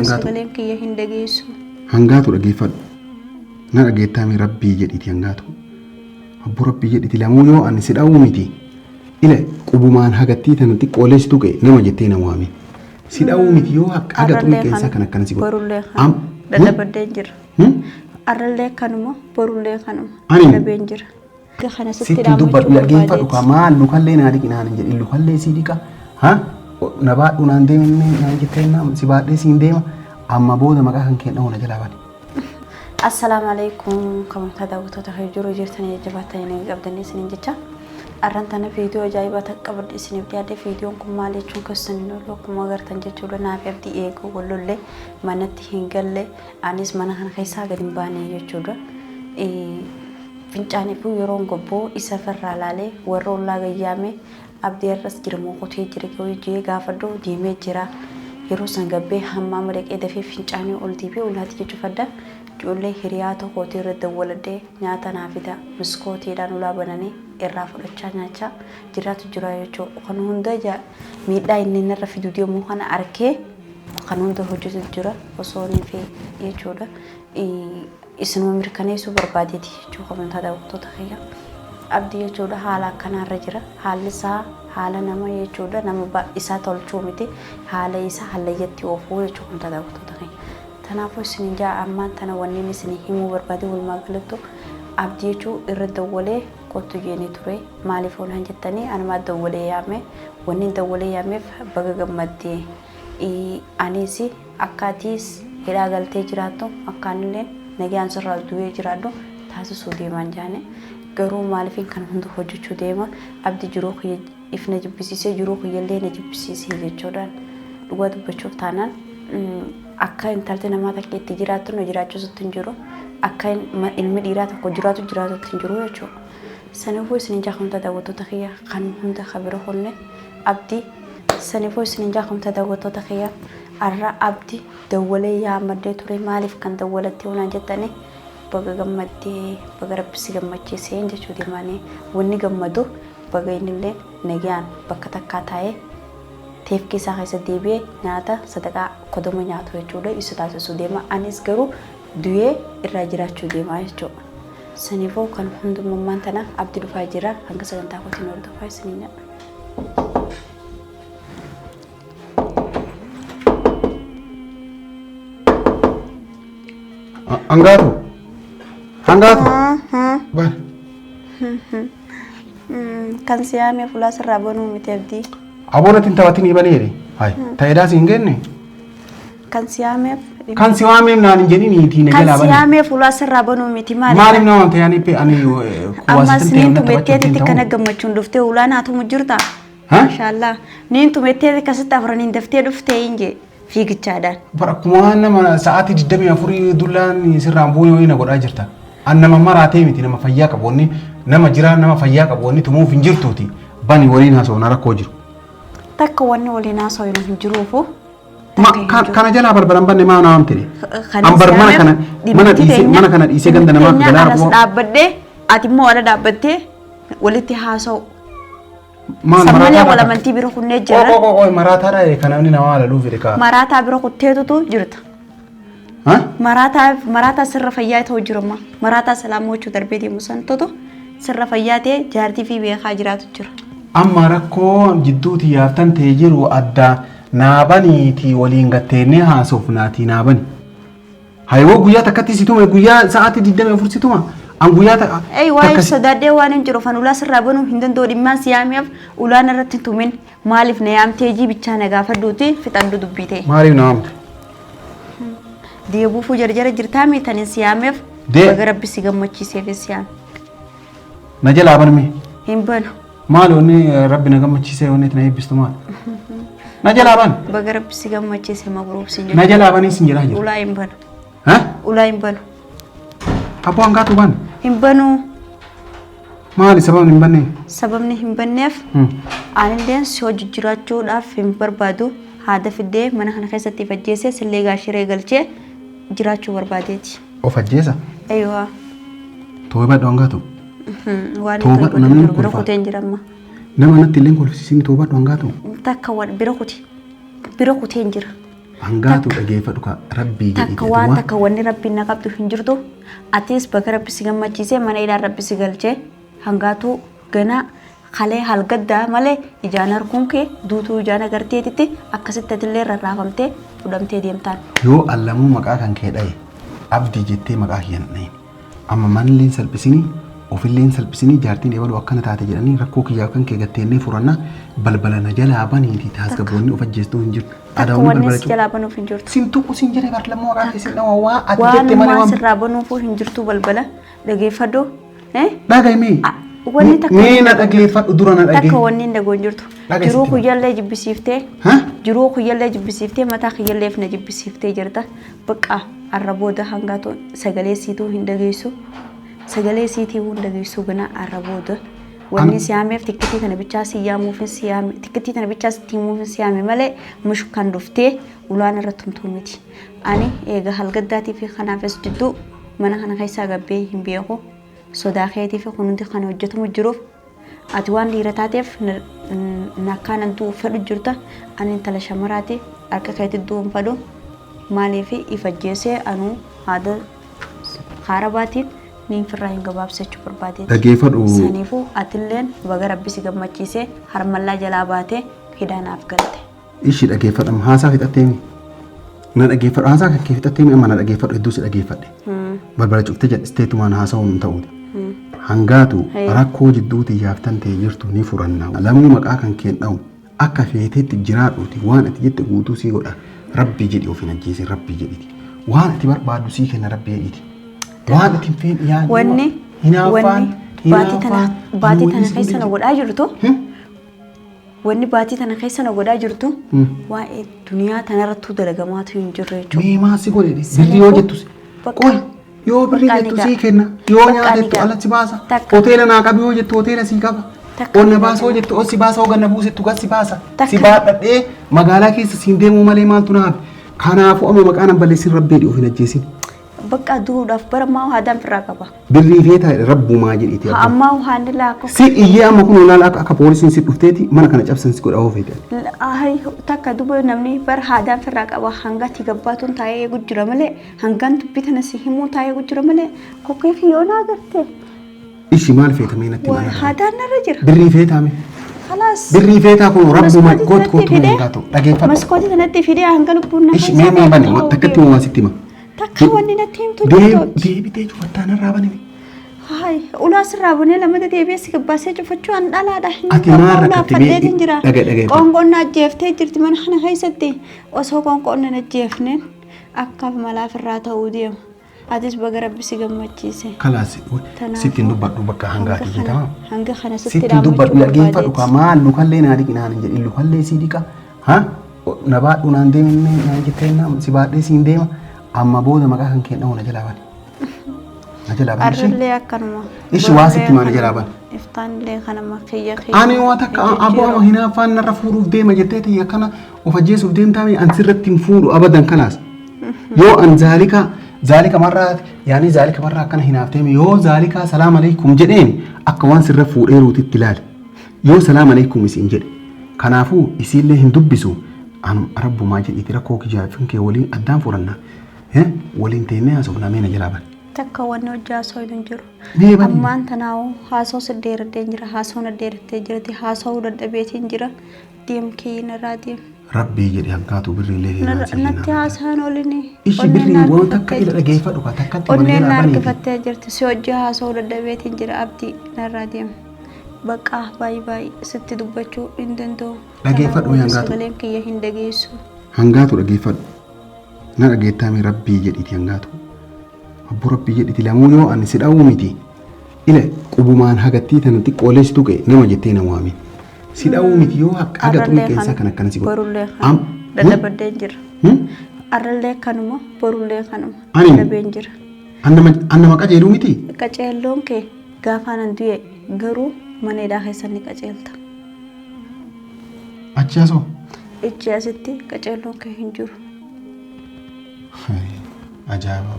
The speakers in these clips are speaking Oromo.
Hangaatu. Sagaleen kiyya hin dhageessu. Hangaatu dhageeffadhu. Na dhageettaa mi rabbii jedhiti hangaatu. Abbo rabbii jedhiti lamuu yoo ani si dha'uu miti. Ila qubumaan hagattii tana xiqqoolee si tuqe nama jettee na waami. Si dha'uu miti yoo haga Arrallee xuqeensaa kana kan akkana si godhu. borullee Am. kana dadhabadheen jira. Arrallee kanuma borullee kanuma Ani? dadhabeen jira. Kana sitti Sitti dubbadhu dhaammachuu dhaggeeffadhu barbaadeeti. ka maal lukallee naa dhiqi naan hin jedhin lukallee sii dhiqa. Ha? Na baadhu naan deemne naan jettee naan si baadhee siin deema. Amma booda maqaa kan kee dha'u na jalaa bani. Assalaamu alaikum kabajamtoota daawwattoota kan jiru jirtanii jajjabaatanii nagaa qabdanii isiniin jecha. Arran tana viidiyoo ajaa'ibaa takka qabadhe isiniif dhiyaadhe. Viidiyoon kun maal jechuun keessan hin oolu akkuma agartan jechuudha. Naaf abdii eeguu wallollee manatti hin galle anis mana kana keessaa gadi hin baane jechuudha. Fincaaniifuu yeroon gobboo isa firraa laalee warra ollaa gayyaame abdii har'as jira moo kutee jira jee gaafadhu deemee jira. Yeroo san gabbee hammaama dhaqee dafee fincaanii ol deebi'ee ulaatti jechuufadha. Ijoollee hiriyaa tokkootii irra dawwaladhee nyaata naa fida miskootiidhaan ulaa bananii irraa fudhachaa nyaachaa jiraatu jira jechuudha. Kan hunda miidhaa inni narra fidu deemu kana arkee kan hunda hojjetu jira osoo inni fi jechuudha. Isinuma mirkaneessuu barbaadeeti jechuu kabajamtoota daawwattoota kiyya. Abdii jechuudha haala akkanaarra jira. Haalli isaa haala nama jechuudha nama isaa tolchuu miti haala isaa hallayyatti oofuu jechuu kabajamtoota daawwattoota kiyya. Kanaafuu isin jaa ammaan tana wanni isin himuu barbaade walumaa galattu abdii jechuu irra dawwalee kottu jeenii ture. Maaliif naan jettanii anumaa dawwalee yaame wanni dawwalee yaameef baga gammaddee anis akka atiis hidhaa galtee jiraattu akkaanillee nagaan sirraa du'ee jiraadhu taasisuu deemaan jaane. Garuu maaliifin kan hunda hojjechuu deema abdi jiruu kiyya if na jibbisiisee jiruu kiyyallee na jibbisiisee jechuudhaan dhugaa dubbachuuf taanaan akka intalti namaa takka itti jiraattu na jiraachisutti hin jiru akka ilmi dhiiraa tokko jiraatu jiraatutti hin jiru jechuudha. Saniifuu isin jaakamta daawwattoota kiyya kan hunda kabira honne abdii saniifuu isin jaakamta daawwattoota kiyya arra abdi dawwalee yaamaddee ture maaliif kan dawwalattee onaan jettanii baga gammaddee baga rabbi si gammachiisee jechuu deemanii wanni gammadu baga innillee nagaan bakka takkaa taa'ee teefkii isaa keessa deebi'ee nyaata sadaqaa kodoma nyaatu jechuudha isa taasisuu deema anis garuu du'ee irraa jiraachuu deema jechuudha. Saniifuu kan hundumummaan tana abdi dhufaa jira hanga sagantaa kootiin hordofaa isiniin jedha. Hangaatu. Hangaatu. Bani. Kan si yaame fuula sirraa banuu miti abdii. Aboo natti hin taphatin bani jedhe. Hayi ta'eedhaa si hin genne. Kan si yaameef. Kan si waameef naan hin jedhin niitii na Kan jalaa si bani. yaamee fuula sirraa banuu miti maali? Maaliif nama waamte yaani ani Ammas niin tumetteetitti kana gammachuun dhuftee ulaa naa tumu jirta. Ha? Maashaallah. Niin tumettee akkasitti afraniin daftee dhuftee hin jee fiigichaadhaan. Bara akkuma nama sa'aatii 24 dullaan sirraan bu'uu yoo na godhaa jirta. An nama maraatee miti nama fayyaa qabu wanni nama jiraa nama fayyaa qabu wanni tumuuf hin jirtuuti. Bani waliin haasa'u na rakkoo jiru. Takka wanni waliin haasa'u hin jiruufu. Kana jalaa balbalan banne maa na waamte? An bar mana kana mana kana dhiisee ganda namaa galaa anas dhaabbadhee ati immoo ala dhaabbattee walitti haasa'u. Maal Sammalee wal amantii bira kunnee jira. Qoo qoo qoo maraataadha kan namni namaa laluu fedhe kaa. Maraataa bira kutteetutu jirta. Ha? Maraataa maraataa sirra fayyaa ta'u jiruma. Maraataa salaamochuu darbee deemu santutu sirra fayyaa ta'e jaartii fi beekaa jiraatu jira. Amma rakkoo jidduuti yaaftan ta'e jiru adda naabaniiti waliin gatteennee haasofnaatii naabani. Hayiwoo guyyaa takkatti si tume guyyaa sa'aatii 24 si tuma. An guyyaa takka. Ei waa'ee sodaadhee waan hin jiru fan ulaa sirraa banuu hin danda'u dhimmaan si yaameef ulaan irratti hin tumin maaliif na yaamtee jii bichaa na gaafadhuuti fixadhu dubbii ta'e. Maaliif na waamte? Deebuufuu jarjara jirtaa miitanin si yaameef baga rabbi si gammachiiseef si yaame. Na jalaa baname. Hin banu. Maali wanni rabbi na gammachiisee wanni itti na eebbistu maali? Na jalaa ban. Baga rabbi si gammachiise mabruuk sin Na jalaa banii sin jedhaa jira. Ulaa hin banu. Ha? Ulaa hin banu. Abboo hangaatu ban. Hin banu. Maali sababni hin bannee? Sababni hin banneef anilleen si hojii jiraachuudhaaf hin barbaadu. Haada fiddee mana kana keessatti if ajjeesee sillee gaashiree galchee jiraachuu barbaadeeti. Of ajjeesa? Eeyyaa. Toobadhu hangaatu. Waan Toobadhu namni bira kolfa. kuteen jira amma. Nama natti illee kolfisiisni toobadhu hangaatu. Takka waan bira kuti. Bira kuteen jira. Hangaatu dhageeffadhu ka rabbii Takka jedhiti. waan takka wanni rabbiin na qabdu hin jirtu. Atis bakka rabbi si gammachiisee mana hidhaan rabbi si galchee hangaatu ganaa kalee halgaddaa malee ijaan harkuun kee duutuu ijaan agarteetitti akkasitti atillee rarraafamtee fudhamtee deemtaan. Yoo allamuu maqaa kan kee dhaye abdii jettee maqaa kiyya hin dhayin. Amma manillee hin salphisinii ofillee hin salphisinii jaartiin ebaluu akkana taate jedhanii rakkoo kiyyaaf kan kee gatteennee furanna balbala na jalaa baniiti taasgabboonni of ajjeestuu hin jirtu. Takka Adaawwan wanni balbala si jalaa banuuf hin jirtu. Sin tuqu sin jedhe bar lammoo maqaa keessin dhawa waa ati jette malee Waanummaa waan. sirraa banuufuu hin jirtu balbala dhageeffadhu. Dhaga'i mee. Wanni takka Mee na dhageeffadhu dura na dhagee. Takka wanni hin dhagoon jirtu. Dhaga'i Jiruu sitti hima. kiyyallee jibbisiiftee. Ha? Jiruu kiyyallee jibbisiiftee mataa kiyyalleef na jibbisiiftee jirta. Bakka arra booda hangaatu sagalee siituu hin dhageessu. Sagalee siitii hin dhageessu gana arra booda. Wanni si yaameef tikkitii tana bichaa si yaamuufin si yaame tikkitii tana bichaa sitti himuufin si yaame malee mush kan dhuftee ulaan irra tumtuu miti. Ani eega halgaddaatii fi kanaafis jidduu mana kana keessaa gabbee hin beeku. Sodaa keetii fi kun hundi kan hojjetamu jiruuf ati waan dhiira taateef na akkaan du'u fedhu jirta. Ani intala shamaraati harka keetti du'u hin fedhu. Maaliif ifajjeesee anuu haada haarabaatiin niin firraa hin gabaabsachuu barbaadeeti. Dhageeffadhu. Saniifuu atilleen baga rabbi si gammachiisee harmallaa jalaa baatee hidhaanaaf galte. Ishi dhageeffadhu haasaa fixattee mi? Na dhageeffadhu haasaa kan kee fixattee mi amma na dhageeffadhu hedduu si dhageeffadhe. Balbala cuftee jedhisteetumaan haasa'uun hin ta'uuti. Hangaatu rakkoo jidduuti yaaftan ta'e jirtu ni furanna. Lamuu maqaa kan kee dha'u akka feeteetti jiraadhuuti waan ati jette guutuu sii godha. Rabbii jedhi of hin ajjeesin rabbii jedhiti. Waan ati barbaaddu sii kenna rabbii jedhiti. Waan ati hin feene yaa Wanni hinaaffaan wanni baatii tana keessa na godhaa jirtu wanni baatii tana keessa na godhaa jirtu waa'ee duniyaa tanarrattuu dalagamaatu hin jirru jechuudha. Mee maal si godhe birrii yoo jettus qoy yoo birrii Bakka jettu ni sii ga'a. kenna yoo Bakka nyaata ni jettu ga'a. ala si baasa Takka. hoteela naa qabi yoo jettu hoteela sii qaba Takka ol na ni baasa yoo ga'a. jettu ol si baasa hoo ganna buusettu gad si baasa Takka. si baadhadhee magaalaa keessa siin deemuu malee maaltu na hafe kanaafuu amma maqaa nan balleessin rabbii of hin ajjeesin Bakka duudhaaf bara maa haadaan firraa qaba. birrii feetaa rabbumaa jedhiiti Ha ammaa haandi laakko. si iyyee amma kun olaal akka poolisiin si dhufteeti mana kana cabsan si godha oo feete Ay takka duba namni bara haadaan firraa qaba hanga ati gabbaatuun taa'ee eegu jira malee hangaan dubbii tana si himuu taa'ee eegu jira malee kokkee fi yoo naa agarte ishi maal feeta mee natti waa mana haadaan narra jira. birrii feetaa mee Khalaas. birrii feetaa kun rabbuma Maskootii koot tanatti kootu fidee- hangaatu dhageeffadhu Maskootii tanatti fidee hanga lubbuun na Ishi mee mee bane takkatti waa sitti hima. Takka wanni natti himtu jirtu. Deebitee cufattaa narraa banime. Hayi ulaa sirraa banee lamata deebi'ee si gabbaasee cufachuu an dhalaadha. Hin Ati maal qabu, rakkatte mee? ulaaffadheetiin jira. Dhaga- dhaga- Qoonqoon na ajjeeftee jirti mana kana keessatti osoo qoonqoon na ajjeefneen akka malaaf irraa ta'uu deema. Atis baga rabbi si gammachiise. Kalaas Kanaafuu sitti hin dubbadhu bakka hangaati jetama. Hanga kana sitti Sitti hin dubbadhu dhaammachuu dhaggeeffadhu kaa barbaadeeti. maal lukallee naa dhiqi naan hin jedhin lukallee sii dhiqa. Ha na baadhu naan deemne naan jettee naan si baadhee siin deema amma booda maqaa kan kee dha'u na jalaa bane. Na jalaa bane ishee. Arrallee akkanuma. Ishi waa sitti maana jalaa bane. Iftaanillee kanuma kiyya kiyya. Ani waa takka aboo ama hinaaffaan narra fuudhuuf deema jettee tiyya akkana of ajjeesuuf deemtaa mi an sirratti hin fuudhu abadan kalaas. Yoo an zaalika zaalika marraa yaani zaalika marraa akkana hinaaftee mi yoo zaalika salaam alaikum jedheen akka waan sirra fuudheeruutitti ilaali. Yoo salaam alaikum isiin jedhe. Kanaafuu isiillee hin dubbisu an rabbumaa jedhiiti rakkoo kiyyaa kee waliin addaan furanna. Waliin teennee haasofnaa mee na jalaa bane. Takka wanni hojii haasoo hin jiru. Mee bani. Ammaan tanaa'u haasoo saddeeradhee jira haasoo naddeerattee jirti haasoo dadhabeetiin jira deem kiyyi narraa deem. Rabbii jedhe hangaatu birriillee Narra- seenaa Natti haasaan olini. Ishi birrii waan takka ila dhageeffadhu kaa takkatti mana Onneen jalaa na baneeti. harkifattee jirti si hojii haasoo dadhabeetiin jira abdii narraa deem. Bakka baay'ee baay'ee sitti dubbachuu hin danda'u. Dhageeffadhu Kanaafuu hangaatu. Sagaleen kiyya hin dhageessu. Hangaatu dhageeffadhu. Na dhageettaa mee rabbii jedhiiti hangaatu. Abbo rabbii jedhiiti lamuu yoo ani si dha'uu miti. Ila qubumaan hagattii tana xiqqoolee si tuqe nama jettee na waamin. Si dha'uu miti yoo haga Arrallee xuqeessaa kan akkana si godhu. Borullee kanuma. Dadhabadheen jira. Arrallee kanuma borullee kanuma. Ani? Dadhabeen jira. An nama qajeeluu miti. Qaceelloon kee gaafa nan du'e garuu mana hidhaa keessa ni qaceelta. Achi asoo. Ichi asitti qaceelloon kee hin jiru. Ajaa'iba.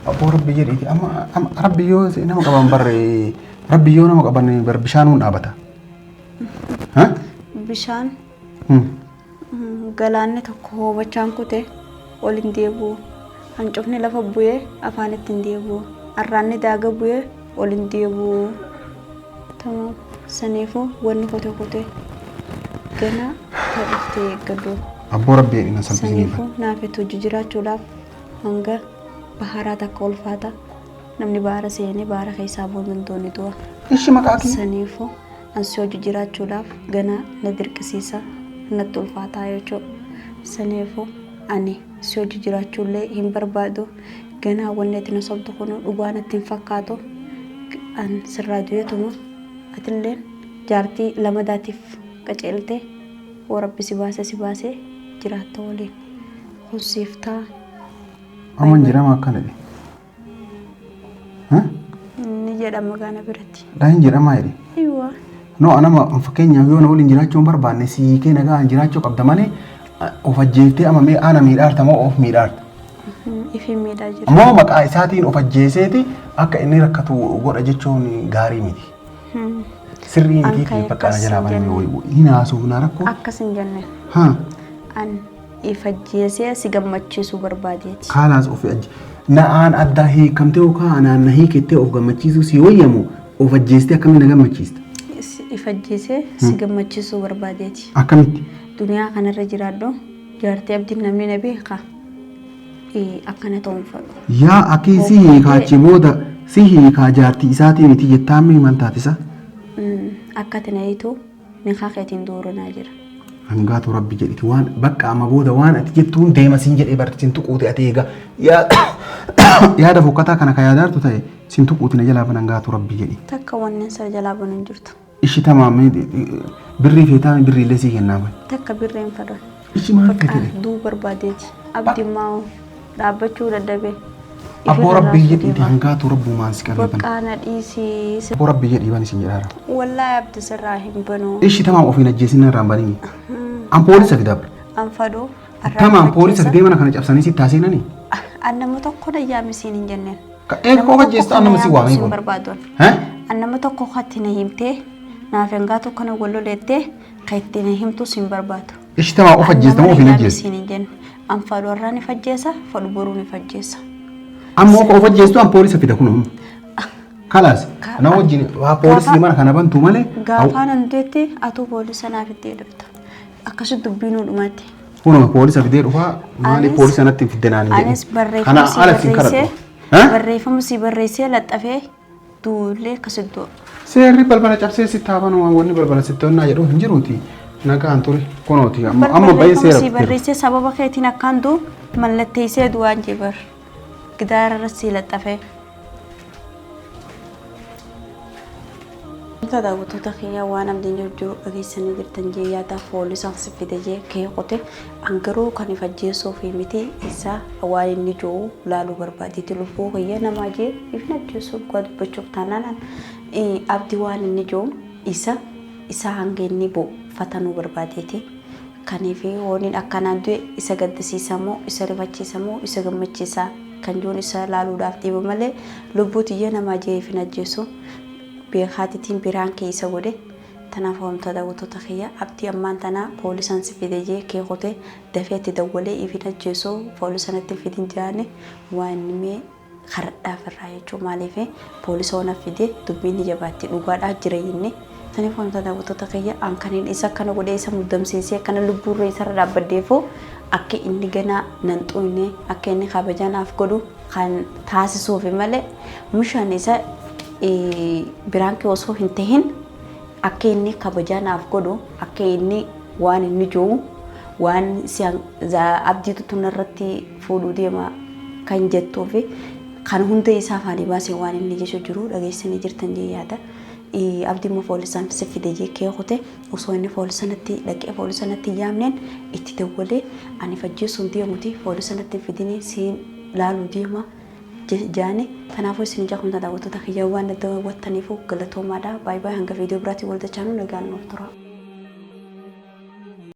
Abbo rabbi jedhiiti amma amma rabbi yoo nama qaban barre rabbi yoo nama qaban bar bishaanuun dhaabata. Ha? Bishaan galaanni tokko hoobachaan kute ol hin deebi'u. Hancufni lafa bu'ee afaanitti hin deebi'u. Arraanni daaga bu'ee ol hin deebi'u. Tamaam. Saniifuu wanni kote kote gana ta dhuftee eeggadhu. Abboo rabbi jedhi na salphisini. Saniifuu naaf itti hojii jiraachuudhaaf hanga baharaa takka ulfaata. Namni bahara seenee bahara keessaa bu'uu hin danda'u ni du'a. Ishi maqaa kee. Saniifuu ansi hojii jiraachuudhaaf gana na dirqisiisa natti ulfaataa jechuudha. Saniifuu ani si hojii jiraachuullee hin barbaadu. Ganaa wanni ati na sobdu kun dhugaa natti hin fakkaatu. An sirraa du'eetuma atilleen jaartii lamadaatiif qaceelte hoo rabbi si baase si baase jiraatta waliin. Kun siif ta'a. Amma hin jedhama akkana jedhe. Ni jedhama gaana biratti. Dhaa hin jedhamaa jedhe. Iwwa. No anama fakkeenyaaf yoo na waliin jiraachuu hin barbaanne si hiikee nagaan jiraachuu qabda malee of ajjeeftee amma mee ana miidhaarta moo of miidhaarta? Ifin miidhaa jira. Moo maqaa isaatiin of ajjeeseeti akka inni rakkatu godha jechuun gaarii miti. Sirrii miti Anka bakka ana akkas jalaa hin baname jenne. hin haasuuf na rakkoo. Akkas hin jenne. Haa. An if ajjeesee si gammachiisuu barbaadeeti. Kaalaas of ajje. Na'aan addaa hiikamtee yookaan anaan na hiikettee of gammachiisuu si wayyamu of ajjeestee akkamiin na gammachiista? If ajjeesee si gammachiisuu barbaadeeti. Akkamitti? Duniyaa kanarra jiraadhu jaartii abdiin namni na beeka akkana ta'uun fedhu. Yaa akii si hiikaa achi booda si hiikaa jaartii isaatii miti jettaa maal taatisa? Akka ati na hiitu nikaa keetiin dooranaa jira. Hangaatu rabbi jedhiti waan bakka amma booda waan ati jettuun deema siin jedhee barti sin tuquuti ati eega yaada fokkataa kana ka yaadaartu ta'e sin tuquuti na jalaa ban hangaatu rabbi jedhi. Takka wanneen sira jalaa banu hin jirtu. Ishi tamaamee birrii feetaa birrii illee sii kennaa ban. Takka birree hin fedhan. Ishi maal Bakka feete? duu barbaadeeti. Abdiin maa dhaabbachuu dadhabee. Abboo rabbi jedhiiti hangaatu rabbumaan si qabee ban. Bakka na dhiisii. Abboo rabbi jedhii ban isin jedhaara. Wallaahi abdi sirraa hin banu. Ishi tamaam ofiin ajjeesin irraan banini. An poolisa fidaa. An fadhu. Tamaam poolisa fidee mana kana cabsanii si taaseenani. An nama tokko na yaamisiin hin jenneen. Eega qofa ajjeestaa nama si waamee kun. kun. Barbaadu. Hee? An nama tokko katti na himtee naaf hangaa tokko na walloleettee kan itti na himtu sin barbaadu. Ishi tamaam of ajjeesta moo ofiin ajjeesta? Siin hin jenne. An fadhu har'aa ni fajjeessa fadhu boruu ni fajjeessa. Amma of ajjeestu an poolisa fida kun. Kalaas na wajjin waa poolisni mana kana bantu malee. Gaafaan an du'etti atuu poolisa naaf itti dhufta. Akkasitti dubbiin dhumatti. Kunoo poolisa fidee dhufaa maali poolisa natti fidde naan hin Anis jedhin. barreeffama Kana si ala sin barreessee kadhadhu. barreeffama si barreessee laxxafee duullee akkasitti du'a. Seerri balbala cabsee sitti haafanu waan wanni balbala sitti onnaa jedhu hin jiruuti. Nagaan ture kunooti amma amma bahee Barreeffama seera si jira. barreessee sababa keetiin akkaan du'u mallatteessee du'aan jebar. Gidaara irra si laxxafee. Daawwattoota kiyyaa waan abdiin jiru dhageessanii jirtan jee yaada poolisaan si fide jee kee qote an garuu kan if ajjeesuu fi miti isaa waan inni jiru laaluu barbaadeeti lubbuu kiyya namaa jee ifin ajjeesuu dhugaa dubbachuuf taanaan abdii waan inni jiru isa isa hanga inni bu'u fatanuu barbaadeeti. Kaniif hooniin akkanaan du'e isa gaddisiisamoo isa rifachiisamoo isa gammachiisaa kan jiruun isa laaluudhaaf dhiiba malee lubbuu tiyya namaa jee ifin ajjeesu. Beekaatiitiin biraan keessa godhe tanaaf waamtoota daawwattoota kiyya abdii ammaan tanaa poolisaan si fide jee kee qote dafee itti dawwalee ifin ajjeesuu poolisa natti fidin jaane waan inni mee karadhaaf irraa jechuun maaliif poolisa ona fide dubbiin ni jabaatti dhugaadhaa jira inni. Tanaaf waamtoota daawwattoota kiyya an kan inni isa akkana godhee isa muddamsiisee akkana lubbuurra isarra dhaabbaddeefu akka inni ganaa nan xuyne akka inni kabajaa naaf godhu kan taasisuufi malee mushaan isa biraan kee osoo hin tahin akka inni kabajaa naaf godhu akka inni waan inni jiru waan si abdiitu tunarratti fuudhuu deema kan jettuu fi kan hunda isaa afaanii baasee waan inni jechu jiru dhageessanii jirtan jee yaada. Abdii immoo poolisaan si fide jee kee kute osoo inni poolisanatti dhaqee poolisanatti hin yaamneen itti dawwalee ani fajjeessuun deemuti poolisanatti hin fidinii siin laaluu deema. Jaani kanaafuu isin ija kun daawwattoota kiyyaa waan daawwattaniif galatoomaadha. Baay'ee baay'ee hanga viidiyoo biraatiin wal dachaanu nagaan nuuf tura.